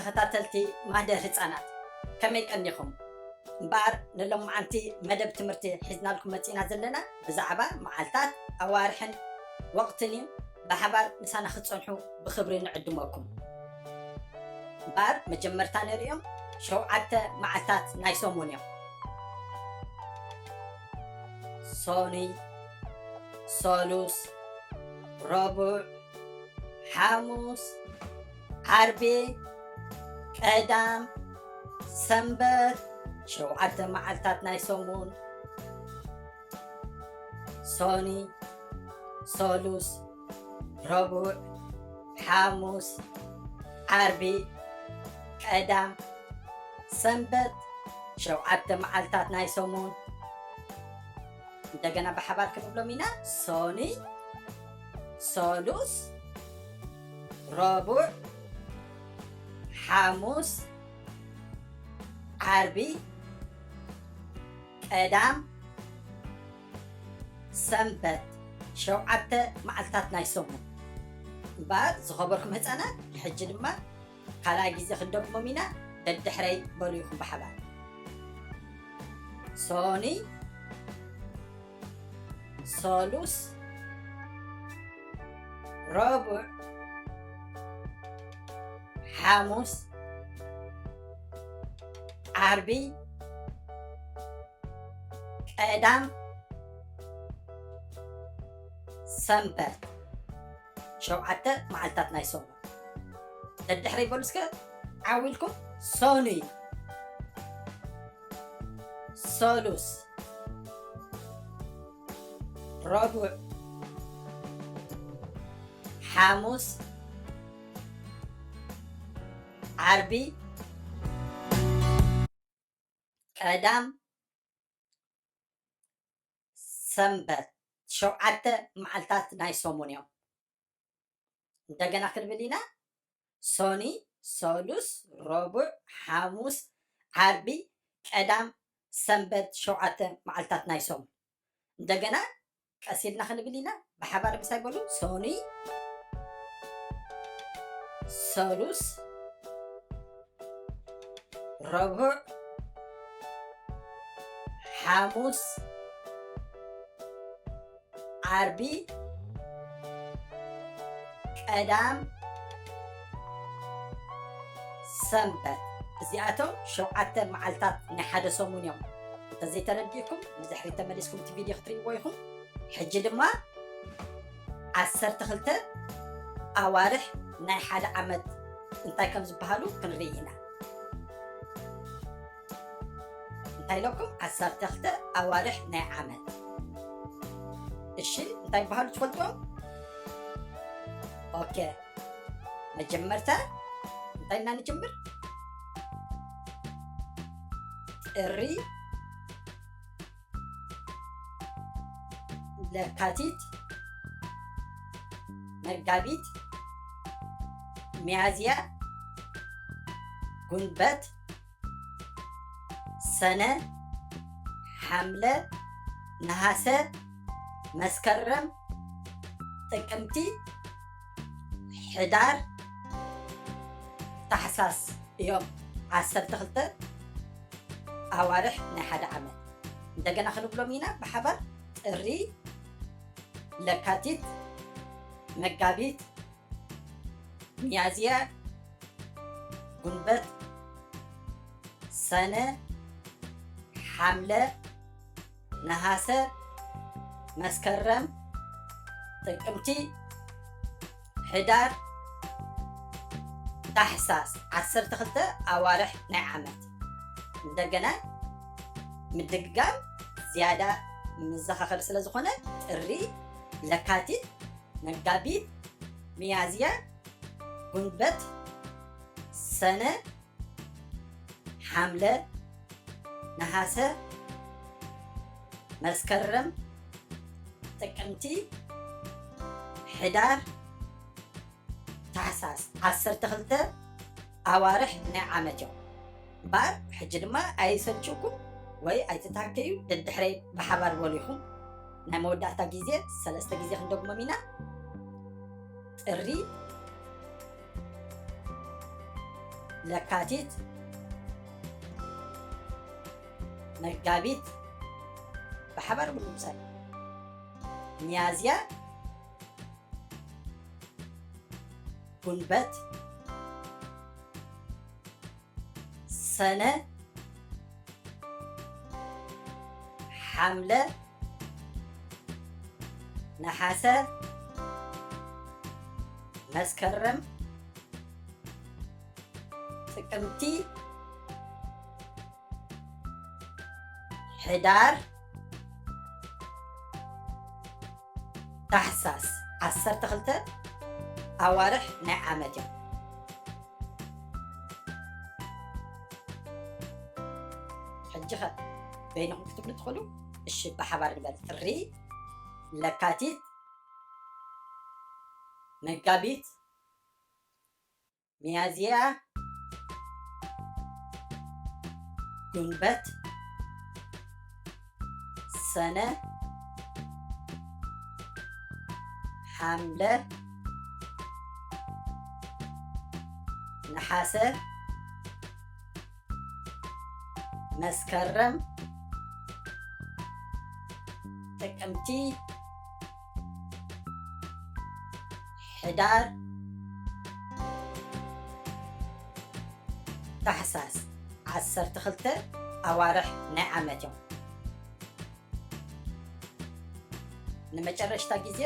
ተኸታተልቲ ማህደር ህፃናት፣ ከመይ ቀኒኹም? እምበኣር ንሎማዓንቲ መደብ ትምህርቲ ሒዝናልኩም መፂና ዘለና ብዛዕባ መዓልታት፣ ኣዋርሕን ወቕትን እዩ። ብሓባር ምሳና ክትፀንሑ ብኽብሪ ንዕድመኩም። እምበኣር መጀመርታ ንርእዮም ሸውዓተ መዓልታት ናይ ሰሙን እዮም። ሶኑይ፣ ሰሉስ፣ ረቡዕ፣ ሓሙስ፣ ዓርቢ፣ ቀዳም፣ ሰንበት፣ ሸውዓተ መዓልታት ናይ ሰሙን። ሶኒ፣ ሰሉስ፣ ረቡዕ፣ ሓሙስ፣ ዓርቢ፣ ቀዳም፣ ሰንበት፣ ሸውዓተ መዓልታት ናይ ሰሙን። እንደገና ብሓባር ክንብሎም ኢና። ሶኒ፣ ሰሉስ፣ ረቡዕ፣ ሓሙስ፣ ዓርቢ፣ ቀዳም፣ ሰንበት፣ ሸውዓተ መዓልታት ናይ ሰሙን። እምበኣር ዝኸበርኩም ህፃናት፣ ሕጂ ድማ ካልኣይ ግዜ ክንደግሞም ኢና። ደድሕረይ በሉ ኢኹም ብሓባር። ሶኒ፣ ሰሉስ፣ ረቡዕ፣ ሓሙስ፣ ዓርቢ፣ ቀዳም፣ ሰንበት፣ ሸውዓተ መዓልታት ናይ ሰሙን። ደድሕረይ በሉ እስከ ዓው ኢልኩም። ሶኑይ፣ ሰሉስ፣ ረቡዕ፣ ሓሙስ፣ ዓርቢ፣ ቀዳም፣ ሰንበት፣ ሸውዓተ መዓልታት ናይ ሰሙን እዮም። እንደገና ክንብል ኢና። ሶኒ፣ ሰሉስ፣ ረቡዕ፣ ሓሙስ፣ ዓርቢ፣ ቀዳም፣ ሰንበት፣ ሸውዓተ መዓልታት ናይ ሰሙን። እንደገና ቀስ ኢልና ክንብል ኢና። ብሓባር ምሳይ በሉ። ሶኒ፣ ሰሉስ፣ ረቡዕ፣ ሓሙስ፣ ዓርቢ፣ ቀዳም፣ ሰንበት። እዚኣቶም ሸውዓተ መዓልታት ናይ ሓደ ሰሙን እዮም። እንተዘይተረዲእኩም ንድሕሪት ተመሊስኩም እቲ ቪድዮ ክትርእይዎ ኢኹም። ሕጂ ድማ ዓሰርተ ክልተ ኣዋርሕ ናይ ሓደ ዓመት እንታይ ከም ዝበሃሉ ክንርኢ ኢና። እንታይ ኢለኩም? ዓሰርተ ክልተ ኣዋርሕ ናይ ዓመት። እሺ፣ እንታይ ይበሃሉ ትፈልጡ? ኦኬ፣ መጀመርታ እንታይ እና ንጅምር? ጥሪ፣ ለካቲት፣ መጋቢት፣ ሚያዝያ፣ ጉንበት፣ ሰነ፣ ሓምለ፣ ነሃሰ፣ መስከረም፣ ጥቅምቲ፣ ሕዳር፣ ታሕሳስ እዮም ዓሰርተ ክልተ ኣዋርሕ ናይ ሓደ ዓመት። እንደገና ክንብሎም ኢና ብሓባር። ጥሪ፣ ለካቲት፣ መጋቢት፣ ሚያዝያ፣ ጉንበት፣ ሰነ፣ ሓምለ፣ ነሃሰ፣ መስከረም፣ ጥቅምቲ፣ ሕዳር፣ ታሕሳስ፣ ዓሰርተ ክልተ ኣዋርሕ ናይ ዓመት። እንደገና ምድግጋም ዝያዳ መዘኻኸሪ ስለ ዝኾነ፣ ጥሪ፣ ለካቲት፣ መጋቢት፣ ሚያዝያ፣ ጉንበት፣ ሰነ፣ ሓምለ፣ ነሃሰ፣ መስከረም፣ ጥቅምቲ፣ ሕዳር፣ ታሕሳስ፣ ዓሰርተ ክልተ ኣዋርሕ ናይ ዓመት እዮም። እምበኣር ሕጂ ድማ ኣይሰልችውኩም ወይ ኣይትታከዩ፣ ደድሕረይ ብሓባር በሉ ኢኹም። ናይ መወዳእታ ግዜ ሰለስተ ግዜ ክንደግሞም ኢና። ጥሪ፣ ለካቲት፣ መጋቢት፣ ብሓባር ብምምሳል፣ ሚያዝያ፣ ጉንበት፣ ሰነ፣ ሓምለ፣ ነሓሰ፣ መስከረም፣ ጥቅምቲ፣ ሕዳር፣ ታሕሳስ፣ ዓሰርተ ክልተ ኣዋርሕ ናይ ዓመት እዮም። ሕጂ ኸ በይንኹም ክትብሉ ትኽእሉ። እሺ፣ ብሓባር ንበል። ጥሪ፣ ለካቲት፣ መጋቢት፣ ሚያዝያ፣ ጉንበት፣ ሰነ፣ ሓምለ፣ ነሓሰ፣ መስከረም፣ ጥቅምቲ፣ ሕዳር፣ ታሕሳስ፣ ዓሰርተ ክልተ ኣዋርሕ ናይ ዓመት እዮም። ንመጨረሽታ ግዜ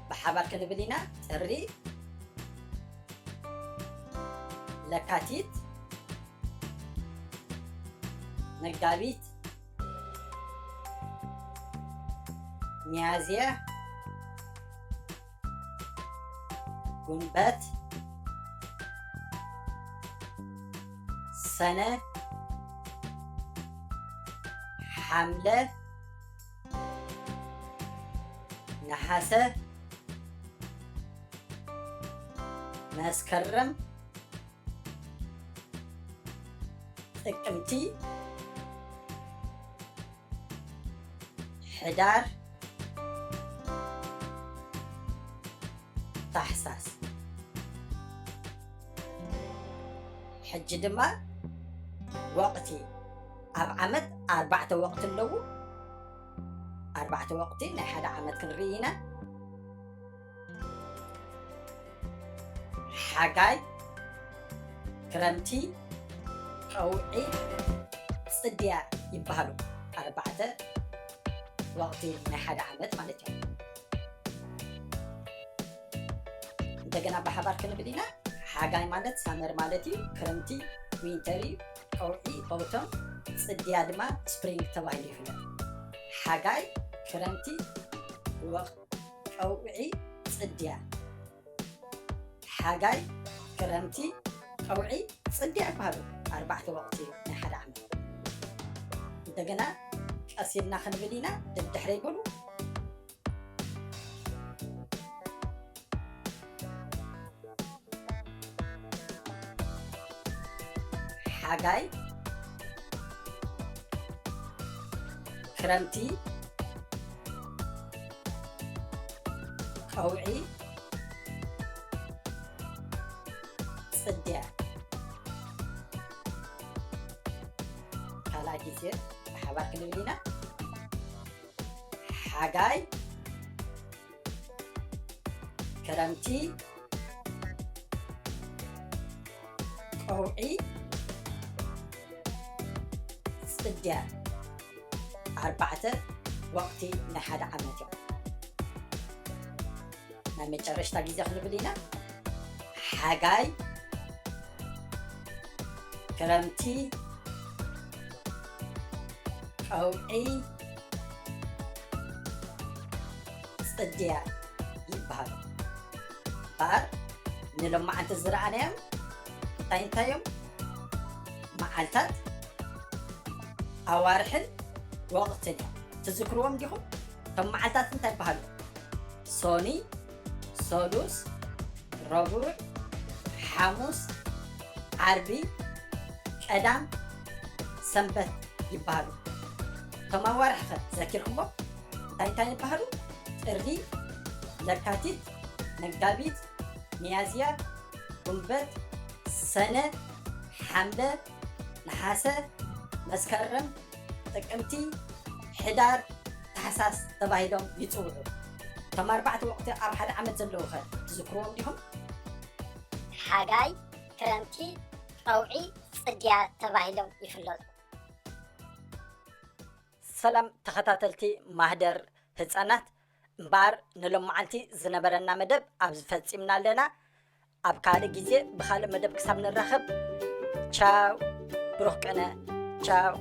ብሓባር ክንብል ኢና። ጥሪ፣ ለካቲት፣ መጋቢት፣ ሚያዝያ፣ ጉንበት፣ ሰነ፣ ሓምለ፣ ነሓሰ፣ መስከረም፣ ጥቅምቲ፣ ሕዳር፣ ታሕሳስ። ሕጂ ድማ ወቕቲ፣ ኣብ ዓመት ኣርባዕተ ወቕቲ ኣለዉ። ኣርባዕተ ወቕቲ ናይ ሓደ ዓመት ክንርኢ ኢና። ሓጋይ፣ ክረምቲ፣ ቀውዒ፣ ጽድያ ይበሃሉ። ኣርባዕተ ወቕቲ ናይ ሓደ ዓመት ማለት እዩ። እንደገና ብሓባር ክንብል ኢና። ሓጋይ ማለት ሳመር ማለት እዩ። ክረምቲ ዊንተር እዩ። ቀውዒ ኦውቶም፣ ጽድያ ድማ ስፕሪንግ ተባሂሉ ይፍለጥ። ሓጋይ፣ ክረምቲ፣ ወቕ-፣ ቀውዒ፣ ጽድያ። ሓጋይ፣ ክረምቲ፣ ቀውዒ፣ ጽድያ ይበሃሉ ኣርባዕተ ወቕቲ ናይ ሓደ ዓመት። እንደገና ቀስ ኢልና ክንብል ኢና። ደድሕረይ በሉ። ሓጋይ፣ ክረምቲ፣ ቀውዒ፣ ጽድያ። ካልኣይ ግዜ ብሓባር ክንብል ኢና። ሓጋይ፣ ክረምቲ፣ ቀውዒ፣ ጽድያ። ኣርባዕተ ወቕቲ ናይ ሓደ ዓመት እዮም። ናይ መጨረሽታ ግዜ ክንብል ኢና። ሓጋይ፣ ክረምቲ፣ ቀውዒ፣ ጽድያ ይበሃሉ። እምበኣር ንሎማዓንቲ ዝረኣናዮም እንታይ እንታይ እዮም? መዓልታት፣ ኣዋርሕን ወቕትን እዮም። ትዝክርዎም ዲኹም? እቶም መዓልታት እንታይ ይበሃሉ? ሶኒ፣ ሰሉስ፣ ረቡዕ፣ ሓሙስ፣ ዓርቢ፣ ቀዳም፣ ሰንበት ይበሃሉ። እቶም ኣዋርሕኸ ዘኪርኩሞ? እንታይ እንታይ ይበሃሉ? ጥሪ፣ ለካቲት፣ መጋቢት፣ ሚያዝያ፣ ጉንበት፣ ሰነ፣ ሓምለ፣ ነሓሰ፣ መስከረም፣ ጥቅምቲ፣ ሕዳር፣ ታሕሳስ ተባሂሎም ይፅውዑ። እቶም ኣርባዕተ ወቕቲ ኣብ ሓደ ዓመት ዘለዉ ኸ ትዝክርዎም ዲኹም? ሓጋይ፣ ክረምቲ፣ ቀውዒ፣ ፅድያ ተባሂሎም ይፍለጡ። ሰላም ተኸታተልቲ ማህደር ህፃናት፣ እምበኣር ንሎመዓልቲ ዝነበረና መደብ ኣብዚ ፈፂምና ኣለና። ኣብ ካልእ ግዜ ብኻልእ መደብ ክሳብ ንራኸብ፣ ቻው፣ ብሩኽ ቀነ፣ ቻው።